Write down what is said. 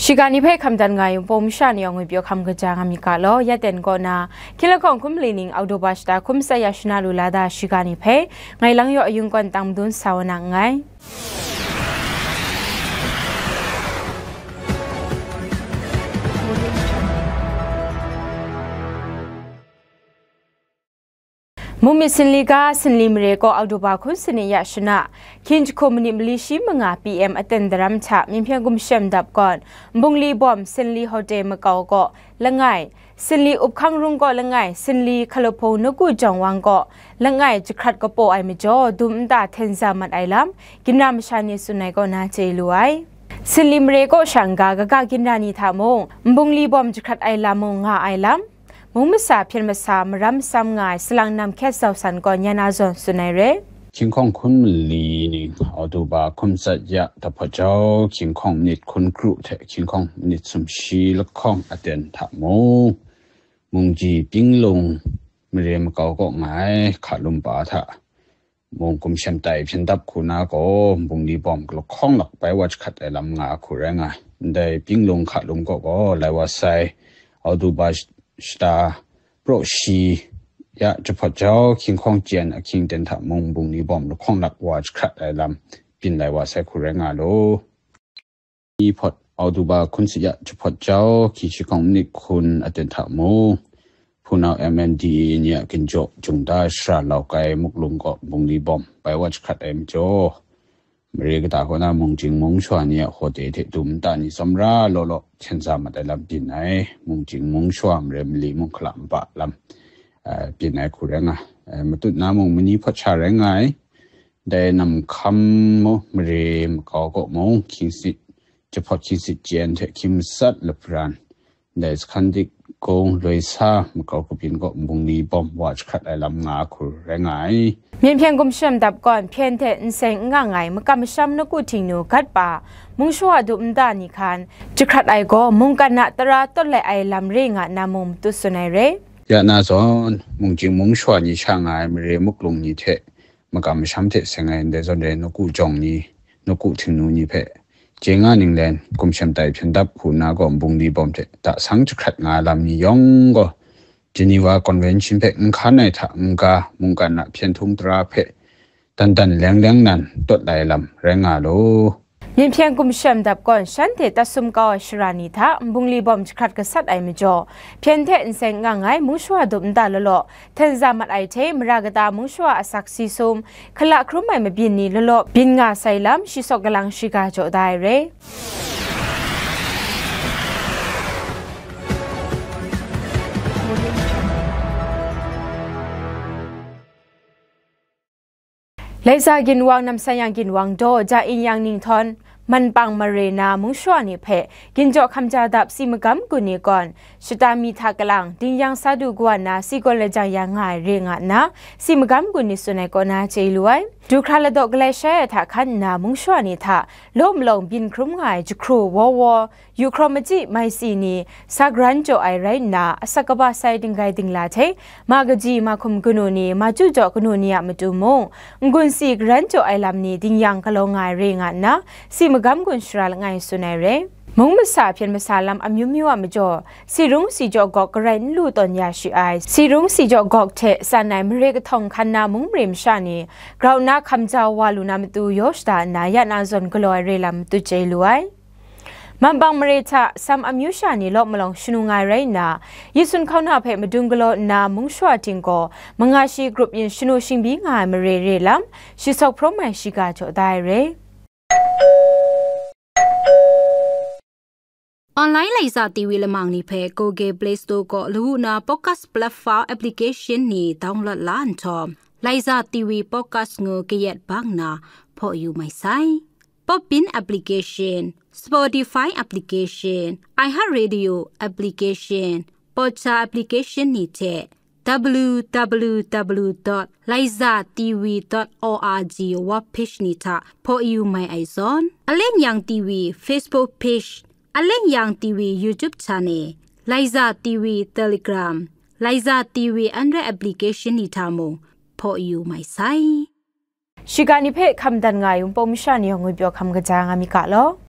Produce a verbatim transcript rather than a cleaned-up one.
Shiga ni hpe hkam dan nga ai Wunpawng masha ni yawng ngwi pyaw hkam kaja nga myit ga law, ya ten kaw na, hkying lahkawng hkum mali ning Oktoba shata hkum tsat ya shana lu la da shiga ni hpe, ngai Lang Yaw Ayung kawn tang madun sa wa na nngai. Mung myit sinli ga, sinli mare kaw Oktoba hkun sanit ya shana, hkying jahku minit mali shi manga P M aten daram hta, Myinhpyen Gumshem dap kawn, Bungli Bawm, Sinli Hotel makau kaw langai, Sinli Up Hkang Rung kaw langai, Sinli Hkalahpung Nawku Jawng Wang kaw langai, jahkrat kapaw ai majaw, dum nta hten za mat ai lam, ginra masha ni tsun ai kaw na chye lu ai. Sinli mare kaw sha n-ga kaga ginra ni hta mung, Bungli Bawm jahkrat ai lam mung nga ai lam, mung masa hpyen masa maram masam nga ai salang nam hkyet zau san kaw nyan a zawn tsun ai re. Hkying hkawng hkun mali ning Oktoba hkum tsat ya dap hpawt jau, hkying hkawng minit hkun kru hte hkying hkawng minit sumshi lahkawng aten hta mung, Mungji Pinglung mare makau kaw nga ai hka lum pa hta, mung gumshem tai hpyen dap hku na gaw, Bungli Bawm lahkawng lak bai wa jahkrat ai lam nga hku rai nga ai. Ndai Pinglung hka lum kaw gaw, lai wa sai, Oktoba sh-, shata praw shi ya jahpawt jau, hkying hkawng chyen ahkying ten hta mung, Bungli Bawm lahkawng lak wa jahkrat ai lam byin lai wa sai hku rai nga law. Ni hpawt Oktoba hkun sanit ya jahpawt jau, hkying shi hkawng minit hkun aten hta mung, hpunau M N D A ni a ginjaw jungda shara lau kai Muklung kaw Bungli Bawm bai wa jahkrat ai majaw, mare kata kaw na mung chying mung shawa ni a hotel hte dum nta ni tsawmra law law hten za mat ai lam byin ai. Mung chying mung shawa mare mali mung hkala npa lam, eh, byin ai hku rai nga ai. Eh, matut na mung mani hpawt sha rai nga ai. Dai Namhkam mare makau kaw mung hkying sanit, jahpawt hkying sanit chyen hte hkying matsat lapran, dai Sakan Dik Kung Loi Sa makau kabyin kaw Bungli Bawm wa jahkrat ai lam nga hku rai nga ai. Myinhpyen Gumshem dap kawn hpyen hte nseng n nga ai makam masham nawku htingnu gat pa, mung shawa dum nta ni hkan jahkrat ai gaw, mungkan a tara tawt lai ai lam re nga nna mung matut tsun ai re. Ya na zawn, mung chying mung shawa ni sha nga ai mare Muklung ni hte makam masham hte seng ai ndai zawn rai nawku jawng ni, nawku htingnu ni hpe, chye nga ninglen, gumshem tai hpyen dap hku na gaw, Bungli Bawm hte dasang jahkrat nga ai lam ni yawng gaw, Geneva Convention hpe n hkan ai hta n-ga, mungkan a hpyen htung tara hpe dan dan leng leng nan tawt lai lam rai nga law. Myinhpyen Gumshem dap kawn shanhte tatsum kau ai shara ni hta Bungli Bawm jahkrat gasat ai majaw, hpyen hte nseng n nga ai mung shawa dum nta law law hten za mat ai hte, mara kata mung shawa asak si sum, hkala hkrum ai mabyin ni law law byin nga sai lam, shi sawk galang shiga jaw da ai re. Laiza ginwang, namsayang ginwang daw, ja in yang ninghtawng, manpang mare na mung shawa ni hpe, ginjaw hkamja dap si magam gun ni gawn, shata mi hta kalang, dingyang sa du kawa na si gawn lajang ya nga ai re nga nna, si magam gun ni tsun ai kaw na chye lu ai. Du hkra ladaw galai shai ai hta hkan nna, mung shawa ni hta, law malawng byin hkrum nga ai jahkru waw waw, yu hkraw machyi mai si ni sa garan jaw ai rai nna, asak kaba sai dinggai dingla hte, ma kaji, ma hkum kanu ni, ma chyu jaw kanu ni a matu mung, n-gun si garan jaw ai lam ni dingyang galaw nga ai re nga nna, si magam gun shara langai tsun ai re. Mung masa hpyen masa lam amyu myu a majaw, si rung si jaw gawk garai n lu tawn ya shi ai, si rung si jaw gawk hte tsan ai mare kahtawng hkan na mung mare masha ni, grau nna hkamja wa lu na matu yaw shada nna, ya na zawn galaw ai re lam matut chye lu ai. Manpang mare hta, sam amyu sha ni law malawng shanu nga ai rai nna, Yesun hkauna hpe madung galaw nna mung shawa ting gaw, manga shi grup yin shanu shingbyi nga ai mare re lam, shi sawk hprawm ai shiga jaw da ai re. Online Laiza T V lamang ni hpe Google Play Store kaw lawu na podcast platform application ni download la nhtawm, Laiza T V podcast ngu kayat bang na hpaw yu mai sai. Podbean application, Spotify application, iHeartRadio application, Podcha application ni hte w w w dot laiza t v dot o r g web page ni hta hpaw yu mai ai zawn, Aleng Yang T V Facebook page, Aleng Yang T V YouTube channel, Laiza T V Telegram, Laiza T V Android application ni hta mung hpaw yu mai sai. Shiga ni hpe hkam dan nga ai Wunpawng masha ni yawng ngwi pyaw hkam kaja nga mi ga law.